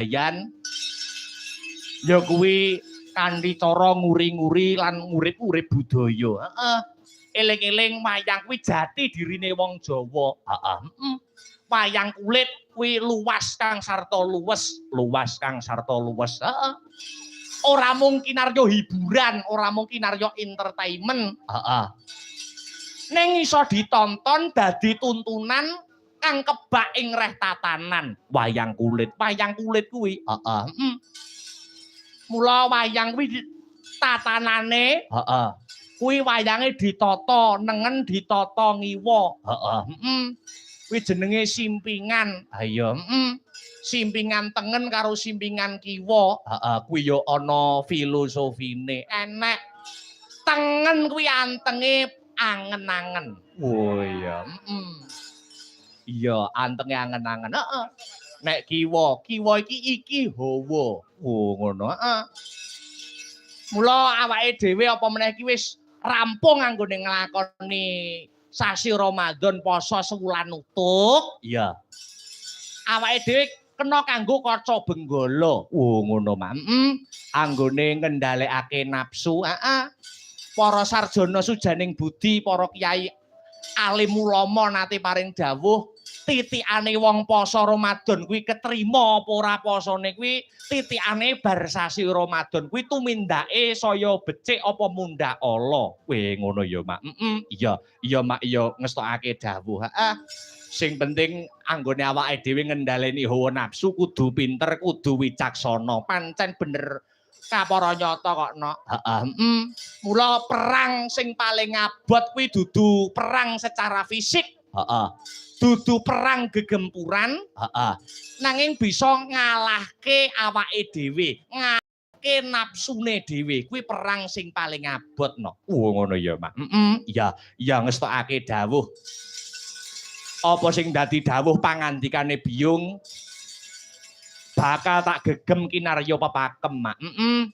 Kabudayan ya kuwi kanthi cara nguri-nguri lan ngurip-urip budaya. Heeh. Eling-eling wayang kuwi jati dirine wong Jawa. Heeh. Heeh. Wayang kulit kuwi luwas kang sarta luwes, luwas kang sarta luwes. Heeh. Ora mung kinarya hiburan, ora mung kinarya entertainment. Heeh. Ning iso ditonton dadi tuntunan kang kebak ing reh tatanan wayang kulit. Wayang kulit kuwi, heeh. Heeh. Mula wayang kuwi tatanane, heeh. Kuwi wayange ditata nengen, ditata ngiwa. Heeh. Heeh. Kuwi jenenge simpingan. Ha iya, heeh. Simpingan tengen karo simpingan kiwa. Heeh, kuwi ya ana filosofine. Enek. Tengen kuwi antenge angen-angen. Oh iya, heeh. Iya, antenge angen-angen. Heeh. Nek kiwa, kiwa iki iki hawa. Oh ngono, heeh. Mula awake dhewe apa meneh iki wis rampung anggone nglakoni sasi Ramadan poso sewulan utuh. Iya. Awake dhewe kena kanggo kaca benggala. Oh ngono, Mak. Heeh. Anggone ngendhalekake nafsu, heeh. Para sarjana sujaning budi, para kiai alim ulama nate paring dawuh, titikane wong poso Ramadan kuwi ketrima apa ora posone kuwi titikane bar sasi Ramadan kuwi tumindake saya becik apa mundhak ala. Kowe ngono ya, Mak. Heeh. Iya, iya Mak, iya ngestokake dawuh. Heeh. Sing penting anggone awake dhewe ngendhaleni hawa nafsu kudu pinter, kudu wicaksana. Pancen bener kapara nyata kok, Nok. Heeh. Heeh. Mula perang sing paling abot kuwi dudu perang secara fisik. Heeh. Dudu perang gegempuran, heeh. Nanging bisa ngalahke awake dhewe, ngalahke nafsune dhewe. Kuwi perang sing paling abot, Nok. Oh ngono ya, Mak. Heeh. Iya, iya ngestokake dawuh. Apa sing dadi dawuh pangandikane Biyung bakal tak gegem kinarya pepakem, Mak. Heeh.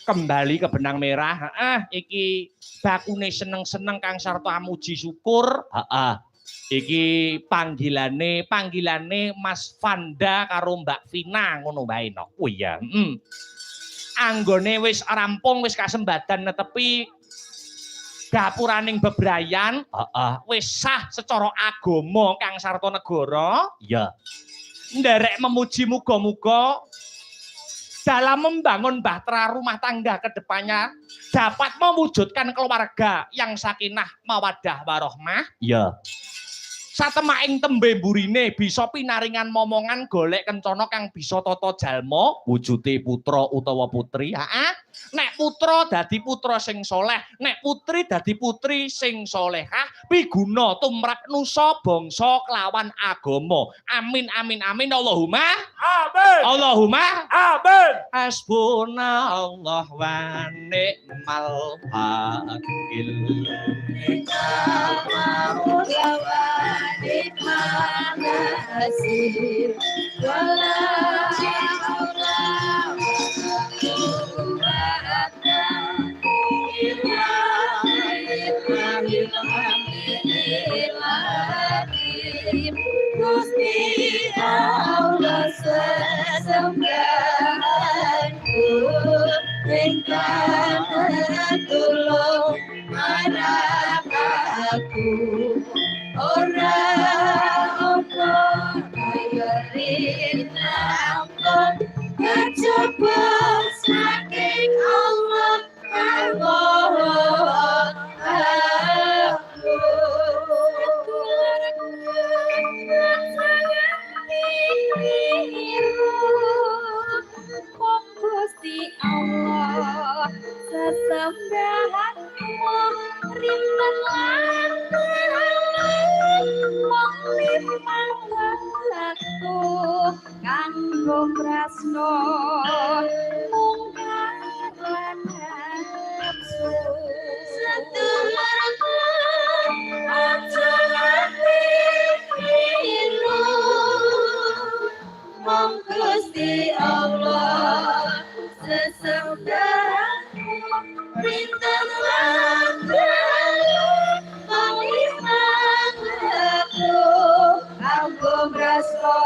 Kembali ke benang merah, heeh, iki bakune seneng-seneng kang sarta amuji syukur, heeh. Iki panggilane panggilane Mas Fanda karo Mbak Vina ngono wae, Nok. Oh iya, heeh. Anggone wis rampung wis kasembadan netepi gapuraning bebrayan, heeh, wis sah secara agama kang sarta negara, iya. Nderek memuji muga-muga dalam membangun bahtera rumah tangga ke depannya dapat mewujudkan keluarga yang sakinah mawaddah warohmah. Iya. Satemaking tembe mburine bisa pinaringan momongan golek kencana kang bisa tata jalma wujude putra utawa putri. Heeh. Nek putra dadi putra sing soleh, nek putri dadi putri sing solehah, piguna tumrap nusa bangsa kelawan agama. Amin amin amin Allahumma. Amin. Allahumma. Amin. Hasbunallah wa ni'mal wakil. Maula wa ni'mal nasir. Wala haula wala quwwata illa billahil aliyyil azim. Gusti Allah sesembahanku ingkang tulung marang aku, ora ana kaya rinangkon kejaba saking Allah. Allah aku Gusti Allah sesembahanmu rinten lan mung limang wektu kanggo brasno mungkar lan nafsu. Sedulurku, aja nganti niru, mung Gusti Allah sesembahanmu rinten lan dalu mung limang wektu kanggo brasno.